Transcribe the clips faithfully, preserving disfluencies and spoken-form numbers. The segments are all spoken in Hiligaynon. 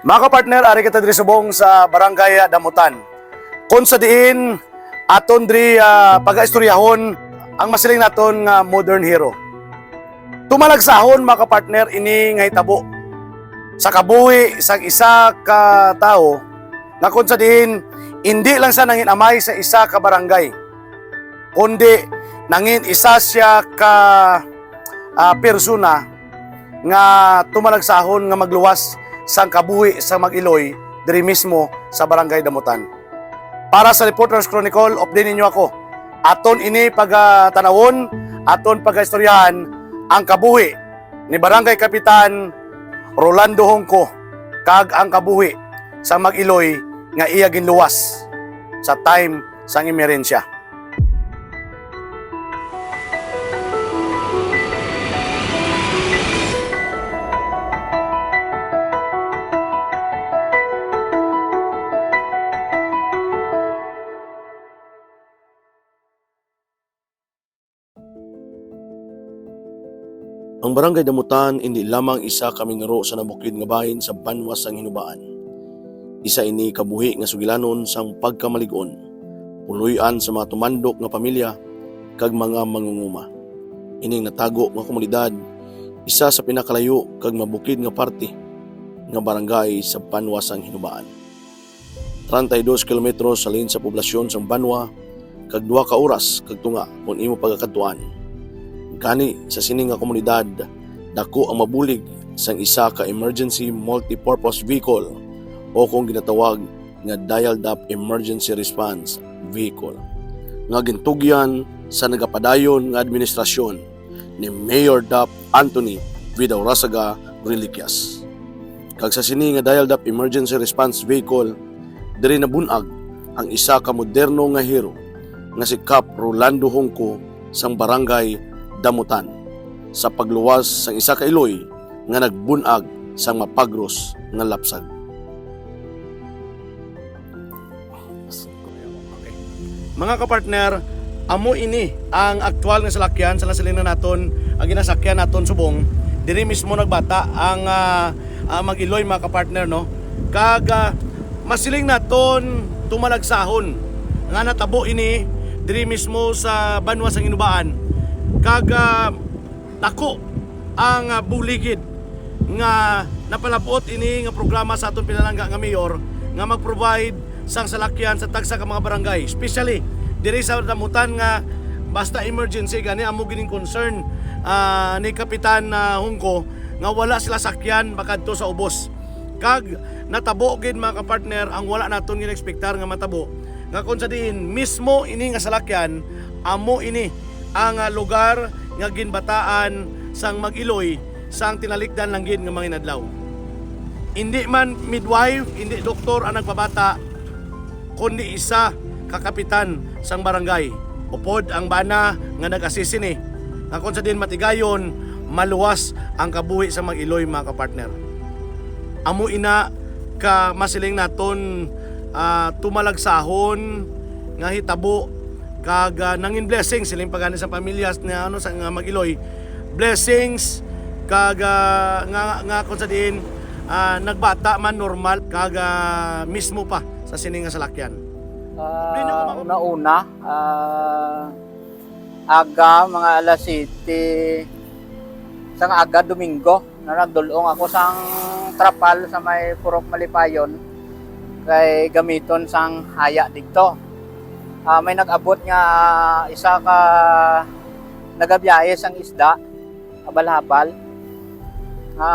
Mga kapartner, ari kita diri subong sa Barangay Damutan, kung sa diin aton diri, ah, pagaistoryahon ang masiling naton nga modern hero. Tumalagsahon, mga kapartner, ini nga hitabo sa kabuhi sang isa ka tawo nga kung sa diin indi lang siya nangin amay sa isa ka barangay, kundi nangin isa siya ka, ah, persona nga tumalagsahon nga magluwas sang kabuhi sang mag-iloy diri mismo sa Barangay Damutan. Para sa Reporters Chronicle, update ninyo ako. Aton ini pagatanawon, aton pagaistoryahan ang kabuhi ni Barangay Kapitan Rolando Hongco kag ang kabuhi sa mag-iloy nga iya ginluwas sa time sang emerhensya. Ang Barangay Damutan indi lamang isa ka minuro sa nabukid nga bahin sa banwa sang Hinubaan. Isa ini ka buhi nga sugilanon sang pagkamalig-on, puloy-an sa mga tumandok nga pamilya kag mga mangunguma. Ining natago nga komunidad, isa sa pinakalayo kag mabukid nga parte nga barangay sa banwa sang Hinubaan. Treinta y dos kilometros halin sa poblasyon sang banwa, kag duha ka oras kag tunga kon imo pagakadtuan. Gani, sa sini nga komunidad, daku ang mabulig sang isa ka emergency multipurpose vehicle o kung ginatawag nga dial-up emergency response vehicle nga gintugyan sa nagapadayon nga administrasyon ni Mayor Dap Anthony Vidaurrazaga Reliquias. Kag sa sini nga dial-up emergency response vehicle, diri nabun-ag ang isa ka moderno nga hero nga si Kap Rolando Hongco sang Barangay Damutan sa pagluwas sang isa ka iloy nga nagbun-ag sang mapagros nga lapsag. Okay. Mga kapartner, amo ini ang aktual nga salakyan sa nasiling na naton, ang ginasakyan naton subong. Diri mismo nagbata ang, ah, ah, mag-iloy, mga kapartner, no? Kag, ah, masiling naton tumalagsahon nga natabo ini diri mismo sa banwa sang Hinubaan. Kag, ah, dako ang, ah, buligid nga napalab-ot ini nga programa sa aton pinalangga nga mayor nga mag-provide sang salakyan sa tagsa ka mga barangay, especially diri sa Damutan nga basta emergency gani amo gining concern, ah, ni Kapitan, ah, Hongco nga wala sila sakyan makadto sa ubos. Kag natabo gid, mga kapartner, ang wala naton gin-ekspektar nga matabo, nga kon sa diin mismo ini nga salakyan, amo ini ang, ah, lugar nga ginbataan sang mag-iloy sang tinalikdan lang gid nga mga inadlaw. Indi man midwife, indi doktor ang nagpabata, kundi isa ka kapitan sang barangay, upod ang bana nga nag-assist sini, nga kon sa diin matigayon, maluwas ang kabuhi sa mag-iloy, mga kapartner. Amo ina ka masiling naton, ah, tumalagsahon nga hitabo kag, ah, nangin blessing siling pagani sa pamilya nga, ano, sa nga mag-iloy. Blessings kag, ah, nga, nga kung sa diin, ah, nagbata man normal kag, ah, mismo pa sa sini nga salakyan. Ah, una-una, ah, aga, mga alas siyete sang aga, Domingo, na nagdul-ong ako sang trapal sa may Purok Malipayon kay gamiton sang haya didto. Ah, may nag-abot nga isa ka nagabiyahe sang isda, habal-habal, nga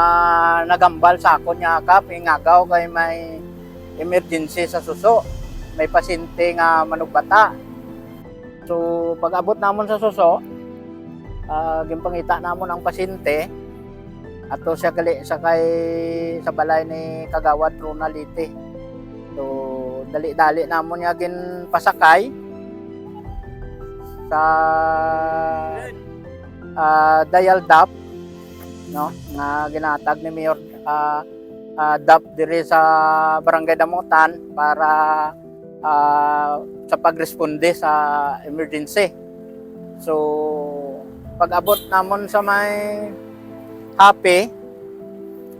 nagambal sa akon nga, "Kap, ingagaw kay may emergency sa Suso. May pasyente nga manugbata." So, pag-abot namon sa Suso, ah, ginpangita namon ang pasyente. Ato siya gali sa kay, sa balay ni Kagawad Ronald Liti. So, dali-dali namon niya ginpasakay sa, ah, dial-up, no, nga ginatag ni Mayor, ah, ah, DAP diri sa Barangay Damutan para, ah, sa pagresponde sa emergency. So, pag-abot namon sa may Happy,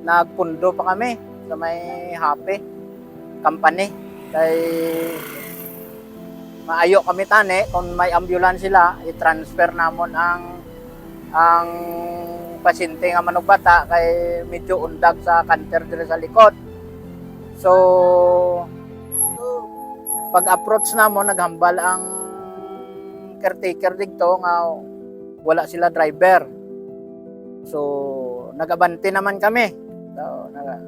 nagpundo pa kami. sa may Happy Company. Kay maayo kami tani, kung may ambulance sila, i-transfer namon ang, ang pasyente nga manugbata kay medyo undag sa canter diri sa likod. So, pag-approach namon, naghambal ang caretaker dito nga wala sila driver. So, nag-abante naman kami. So, naga-,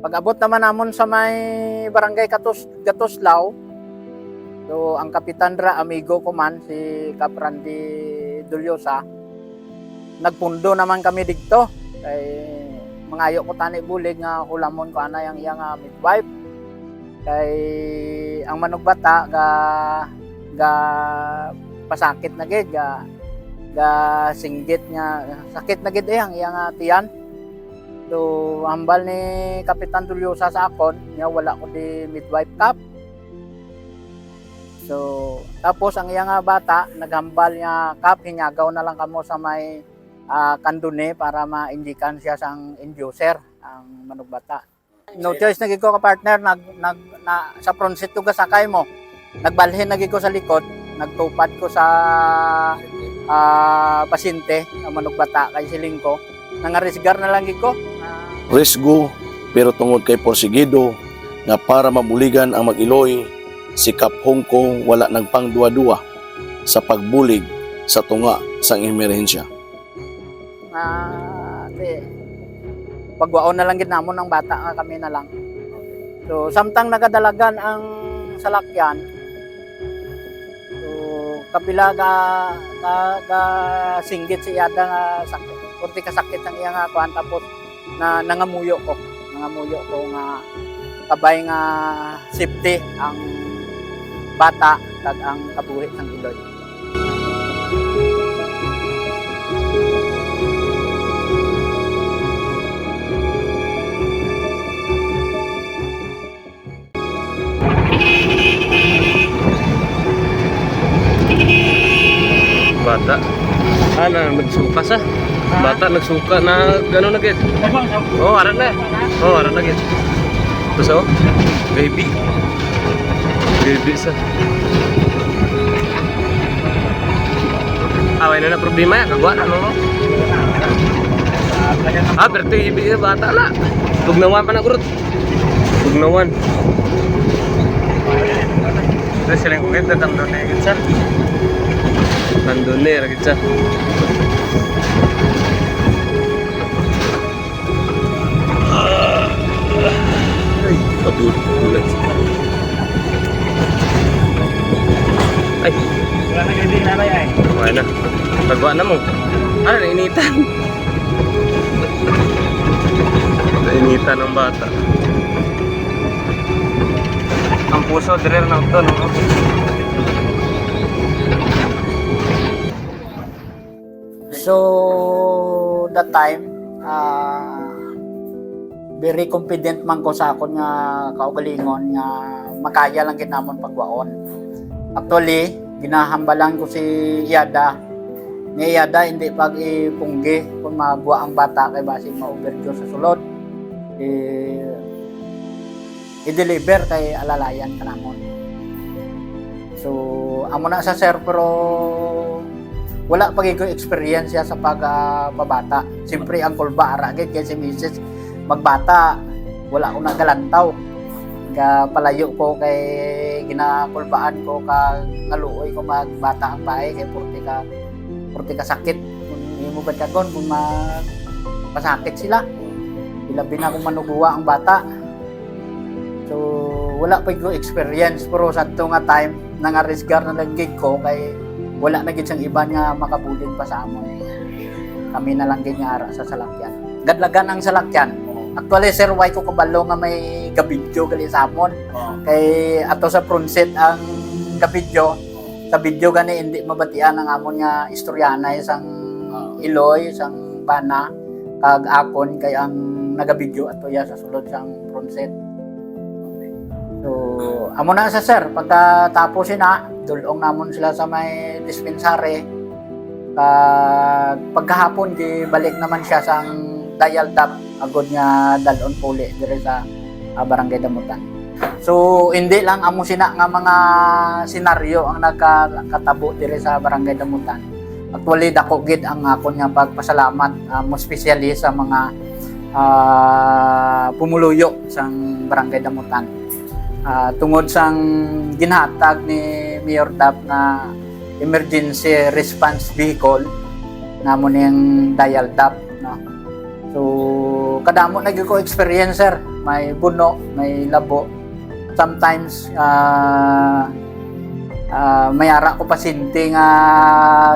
pag-abot naman namon sa may barangay Katus-, Gatuslaw, so, ang kapitan ra, amigo ko man, si Cap Randy Dulyosa, nagpundo naman kami digto. Kay mangayo ko tani bulig nga hulamon ko anay ang iya nga midwife. Kay ang manugbata ga, ga pasakit na gid, ga, ga singgit nga sakit na gid eh ang iya nga tiyan. So, hambal ni Kapitan Tulyosa sa akon, nga wala ko di midwife, Kap. So, tapos ang iya nga bata naghambal nga, "Kap, hinyagaw na lang kamo sa may, ah, kanduni para ma-injikan siya sang inducer ang manugbata." No choice na gid ko, ka partner, nag, nag, na, sa front seat ko gasakay mo. Nagbalhin na gid ko sa likod, nagtupad ko sa, ah, pasyente, ang manugbata, kay siling ko, nangarisgar na lang gid ko. Risgo, pero tungod kay porsigido nga para mabuligan ang mag-iloy, si Kap Hongko wala nagpangduwa-duwa sa pagbulig sa tunga sang emerhensya. Nga, di, pagwaon na lang gid namon ang bata nga kami na lang. So, samtang nagadalagan ang salakyan, so, kapila ka, ka, ka singgit si Yada nga sakit, kurti ka sakit ang iya nga kuan, tapos na nangamuyo ko, nangamuyo ko nga kabay nga safety ang bata kag ang kabuhi sang iloy. Bata. Ah, na, nagsuka sa. Bata, nagsuka na, gano na gid. Oh, ara na. Oh, ara na gid. Tapos, oh, baby. Baby sa. Away na na problema ya, kagwa na, no? Ah, pero ito, baby, bata na. Tugnawan pa na, gurot. Bugnawan. Ito sila yung kukit na tandone gid sa. Tandone ra gid sa. Ay, kabul-, bulan. Ay. Wala na gid na ay. Wala na. Pagwa na mo. Ano, nainitan? Nainitan ang bata. Ang puso, dire na to, no? So, that time, ah, very confident man ko sa akon nga kaugalingon nga makaya lang gid namon pagwaon. Actually, ginahambalan ko si Yada. Ni Yada, hindi pag ipunggi kung magwa ang bata kay basi ma-overdose sa sulod. I-, i-deliver kay alalayan ka namon. So, amo na sa sir, pero wala pa gid ko experience sa pag, ah, pabata. Siyempre, ang kulba, ara gid kay si misis magbata, wala ko nagalantaw. Ga palayo ko kay ginakulbaan ko ka ngaluoy ko magbata ang bae kay purti ka, purti ka sakit. Kung imo ba dagon, kung ma-, masakit sila. Ilabi na kung manuguwa ang bata. So, wala pa ko experience, pero sadto nga time, nangarisgar na lang gid ko kay wala na gid sang iban nga makabulig pa sa amon. Kami na lang gid nga ara sa salakyan. Gadlagan ang salakyan. Actually, sir, why ko kabalo nga may gabidyo gali sa amon? Kay ato sa front seat ang gabidyo. Sa video gani, hindi mabatian ang amon nga istoryanay sang iloy, sang bana, kag akon kay ang nagabidyo ato ya sa sulod sang front seat. So, amo na sa sir, pagkatapos ina, dulong namon sila sa may dispensary. Kag pagkahapon, gibalik naman siya sang dial-up agod nga dal-on puli diri sa, ah, Barangay Damutan. So, hindi lang amo sina nga mga senaryo ang nagkatabo diri sa Barangay Damutan. Actually, dako gid ang akon nga pagpasalamat, ah, mo especially sa mga, ah, pumuluyo sang Barangay Damutan. Ah, tungod sang ginhatag ni Mayor Dap nga emergency response vehicle, namo ning dial-up, no? So, kadamo na gyud ko experience, sir. May buno, may labo. Sometimes, ah, ah, may ara ko pasyente nga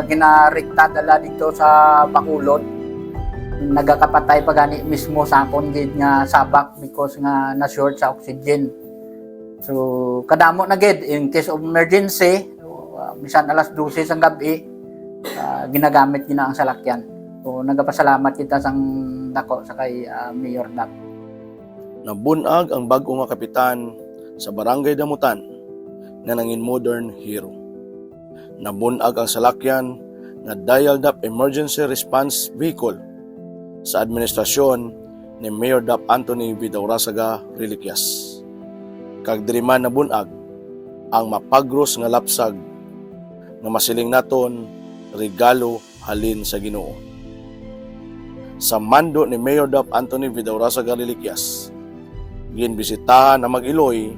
ginarikta dala dito sa Bacolod. Nagakapatay pa gani mismo sa akon gid nga sabak because nga na-short sa oxygen. So, kadamo na gid, in case of emergency, uh, bisan alas dose sang gab-i, uh, ginagamit gina ang salakyan. So, nagapasalamat kita sang dako sa kay, uh, Mayor Dap. Nabun-ag ang bag-o nga kapitan sa Barangay Damutan nga nangin modern hero. Nabun-ag ang salakyan nga dial-up emergency response vehicle sa administrasyon ni Mayor Dap Anthony Vidaurasaga Reliquias. Kag diri man nabun-ag ang mapagros nga lapsag nga masiling naton regalo halin sa Ginoo. Sa mando ni Mayor Dap Anthony Vidaurasaga Reliquias, ginbisitahan ang Mag-iloy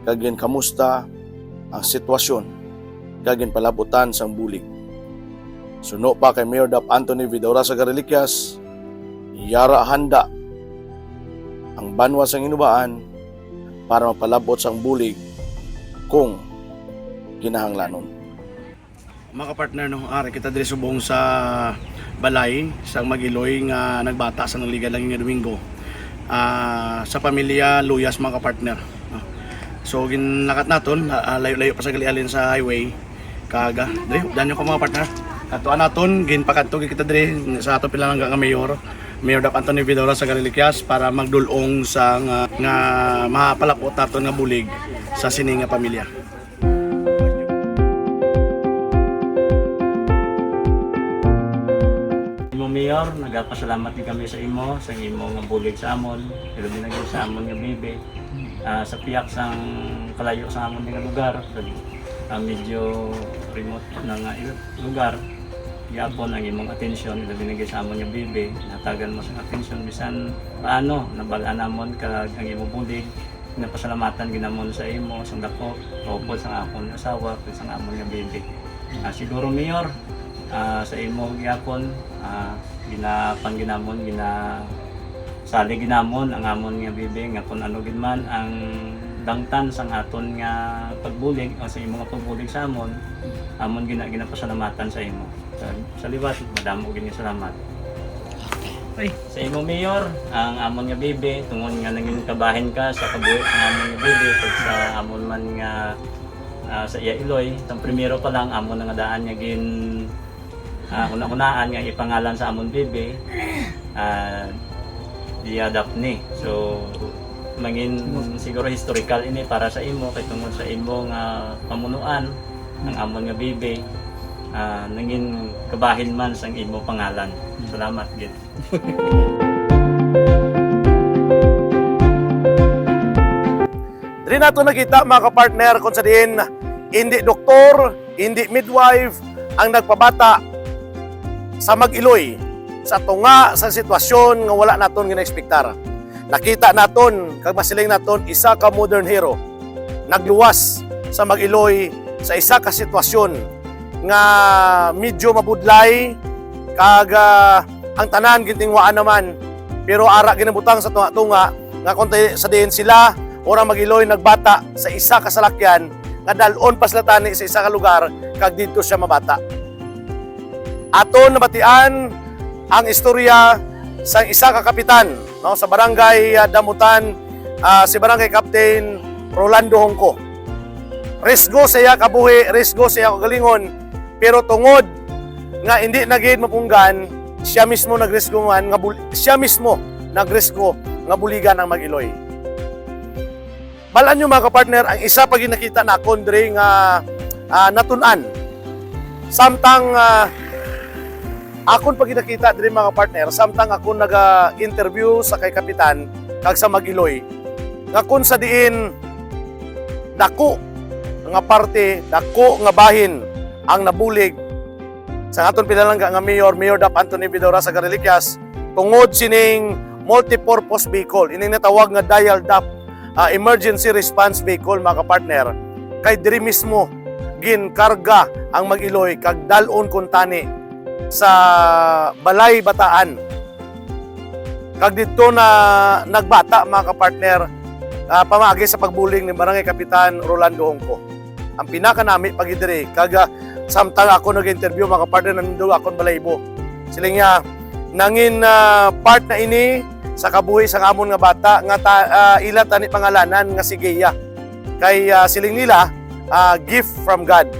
kag ginkamusta ang sitwasyon kag ginpalabutan sang bulig. Suno pa kay Mayor Dap Anthony Vidaurasaga Reliquias, yara handa ang banwa sang Inubaan para magpalabot sang bulig kung kinahanglanon. Mga kapartner, no, ari kita diri subong sa balay sang Mag-iloy nga nagbata sa nangligad lang nga Domingo. Ah, sa pamilya Luyas, mga kapartner, no. So, ginlakat naton, ah, ah, layo-layo pa sa gali halin sa highway. Kag, ah, diri, danyo ko, mga partner. Kadtuan naton, ginpakadto gid kita diri sa aton pinalangga nga mayor, Mayor Dap Anthony Vidaurasaga Reliquias, para magdul-ong sa nga, nga mapalapot naton nga bulig sa sini nga pamilya. Imo, Mayor, nagapasalamat din kami sa imo, sa imo nga bulig sa amon, pero binagyo sa amon nga bibi, ah, sa piyak sang kalayo sa amon nga lugar, sa, ah, medyo remote na nga il-, lugar, gyapon ang imong atensyon, ilabi na gid sa amon nga bibi, nahatagan mo sang atensyon, bisan paano, nabal-an namon kag ang imong bulig, napasalamatan gid namon sa imo, sang dako, kaupod sang akon asawa, kag sang amon nga bibi. Ah, siguro, Mayor, ah, sa imo gyapon, ah, ginapan gid namon, gina-, salig gid namon ang amon nga bibi nga kun ano gid man ang dangtan sang aton nga pagbulig o sa imo nga pagbulig sa amon, amon gina-, ginapasalamatan sa imo. Sa, sa liwat, madamo gid nga salamat. Ay. Sa imo, Mayor, ang amon nga bibi, tungod nga nangin kabahin ka sa kabuhi sa amon nga bibi, kag sa amon man nga, ah, sa iya iloy, sang primero pa lang, amon na nga daan nga gin, ah, hunahunaan nga ipangalan sa amon bibi, ah, Dia Daphne. So, mangin siguro historical ini para sa imo, kay tungod sa imo nga pamunuan, ang amon nga bibi, ah, nangin kabahin man sang imo pangalan. Salamat gid. Diri nato nakita, mga kapartner, kung sa diin hindi doktor, hindi midwife ang nagpabata sa Mag-iloy sa tunga sa sitwasyon nga wala naton ginaekspektar. Nakita naton kag masiling naton isa ka modern hero nagluwas sa Mag-iloy sa isa ka sitwasyon nga medyo mabudlay kag, ah, ang tanan gintinguhaan naman, pero ara ginabutang sa tunga-tunga nga kung ti-, sa diin sila o ang Mag-iloy nagbata sa isa ka salakyan nga dal-on pa sila tani sa isa ka lugar kag didto siya mabata. Aton nabatian ang istorya sa isa ka kapitan, no, sa barangay, ah, Damutan, ah, si Barangay Captain Rolando Hongco. Risgo sa iya kabuhi, risgo sa iya kaugalingon, pero tungod nga hindi na gid mapunggan, siya mismo nagrisgo man nga bul-, siya mismo nagrisgo nga buligan ang Mag-iloy. Bal-an nyo, mga kapartner, ang isa pa ginakita nakon diri nga, ah, natun-an. Samtang, ah, Akon pa gid nakita diri, mga partner, samtang ako naga-interview sa kay Kapitan kag sa Mag-Iloy, nga kung sa diin dako nga parte, dako nga bahin ang nabulig sa aton pinalangga nga mayor, Mayor Dap Anthony Vidora sa Gariliquias, tungod sining multi-purpose vehicle, ining natawag nga Dial Dap, ah, emergency response vehicle, mga kapartner, kay diri mismo ginkarga ang Mag-Iloy kag dal-on kuntani sa Balay Bataan. Kag didto na nagbata, mga kapartner, ah, pamaagi sa pagbulig ni Barangay Kapitan Rolando Hongco, ang pinakanami pa gid diri. Kag, ah, samtang ako nag-interview, mga kapartner, nandun akon balahibo. Siling niya, nangin, ah, part na ini sa kabuhi sang amon nga bata nga ta-, ah, ila tani pangalanan nga si Gea. Kay, ah, siling nila, ah, gift from God.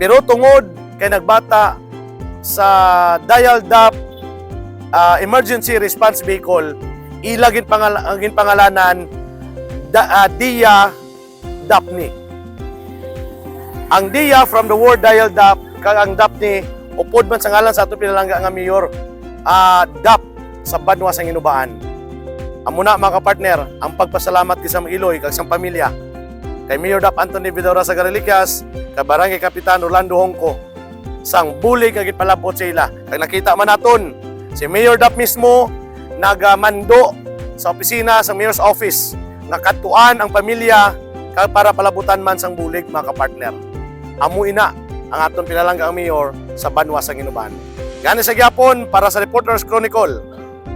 Pero tungod kay nagbata sa Dial Dap, ah, emergency response vehicle, ila ginpangal-, ang ginpangalanan da-, ah, Dia Daphne. Ang Dia from the word Dial Dap, kag ang Daphne upod man sa ngalan sa ato pinalangga nga mayor, ah, Dap sa banwa sang Inubaan. Amo na, mga kapartner, ang pagpasalamat gid sa Mag-Iloy kag sang pamilya kay Mayor Dap Anthony Vidora sa Gariliquias, kay Barangay Kapitan Rolando Hongco, sang bulig nga ginpalabot sa ila. Kag nakita man naton, si Mayor Dap mismo nagamando sa opisina sa Mayor's Office nga kadtuan ang pamilya kag para palabutan man sang bulig, mga kapartner. Amo ina ang aton pinalangga ang mayor sa banwa sang Inubaan. Gani sa gyapon, para sa Reporters Chronicle,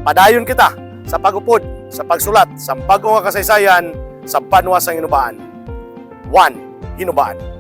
padayon kita sa pag-upod, sa pagsulat sa bag-o nga kasaysayan sa banwa sang Inubaan. One, Inubaan.